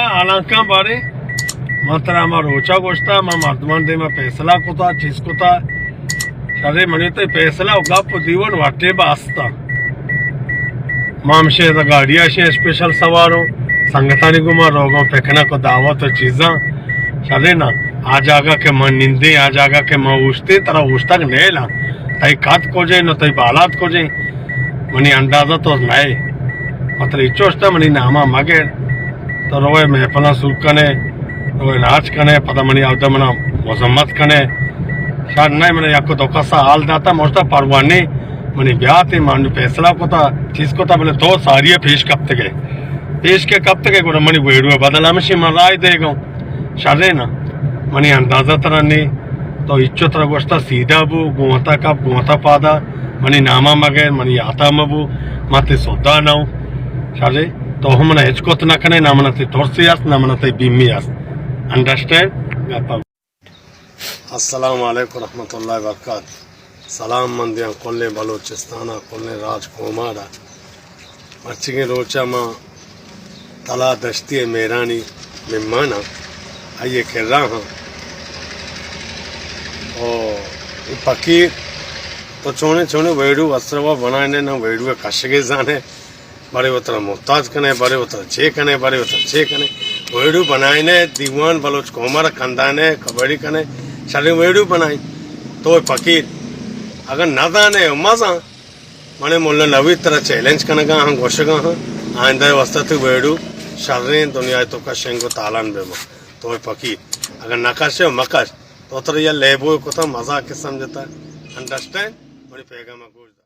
حالانکہ بارے من ترا ہما روچا گوشتا، من مردمان دیما فیصلہ کتا، چیز کتا، شرے منی تئی فیصلہ و گپ و دیوان وٹے با استا۔ ما ہمشے ادا گاڑی آشے اسپیشل سواروں، سنگتانی گوما روگوں پکنک و دعوت و چیزاں۔ شرے نا، آ جاگہ کہ من نندیں، آ جاگہ کہ من اوشتیں، ترا اوشتگ نیلاں۔ تئی قد کجیں نو تئی بالاد کجیں، منی اندازہ تو نئے۔ مطلب اچوشتا منی ناما مگر۔ تو روئے محفلاں سور کنے، روئے ناچ کنے، پدا منی اودا منا مذمت کنے۔ شاید نہ منا یک دو کسا حال داتا، موشتا پرواہ نی، منی بیاتے، من فیصلہ کتا، چیز کتا، بلے تو ساری پیش کپتگے۔ پیش کے کپتگے، گڑا منی ویڈیو بدل ہمشی من رائے دے گا۔ شرے نا، منی اندازہ ترا نی، تو اچو ترا گوشتا سیدھا بو، گونتا کپ، گونتا پادا، منی ناما مگر، منی آتا مبو، ما تے سودا نہ ہوں۔ شرے، تو ہم منا ہچ کت نہ کنے، نہ منا تے ترسی است، نہ منا تے بیمی است۔ انڈرسٹینڈ؟ گپا۔ السلام علیکم ورحمۃ اللہ وبرکاتہ۔ سلام من دیاں کلیں بلوچستان ءَ، کلیں راج کومار ءَ۔ مرچیگیں روچ ءَ ما تلا دشتی ءِ مہرانی مہمان آں، آئی ءِ کرا آں۔ او اے پکیر تو چونیں چونیں ویڈیو وسروا بنائینے، نہ ویڈیو کشگے زانے، بارے وترا محتاج کنے، بارے وترا چے کنے، بارے وترا چے کنے۔ ویڈیو بنائینے، دیوان بلوچ کومار کندانے، کبڈی کنے، شریں ویڈیو بنائیں۔ تو اے پکیر اگر نہ زانے و مزاں، منے ملا نوید ترا چیلنج کنگا ہاں، گوشگا ہاں، آئندہ واسطہ تو ویڈیو شریں دنیا تو کا شنگ و تالان بے ما۔ تو اے پکیر اگر نہ کشے و مکش، تو ترا یا لیبو کتا مزاق سمجھتا۔ انڈرسٹینڈ؟ منی پیغام گوش۔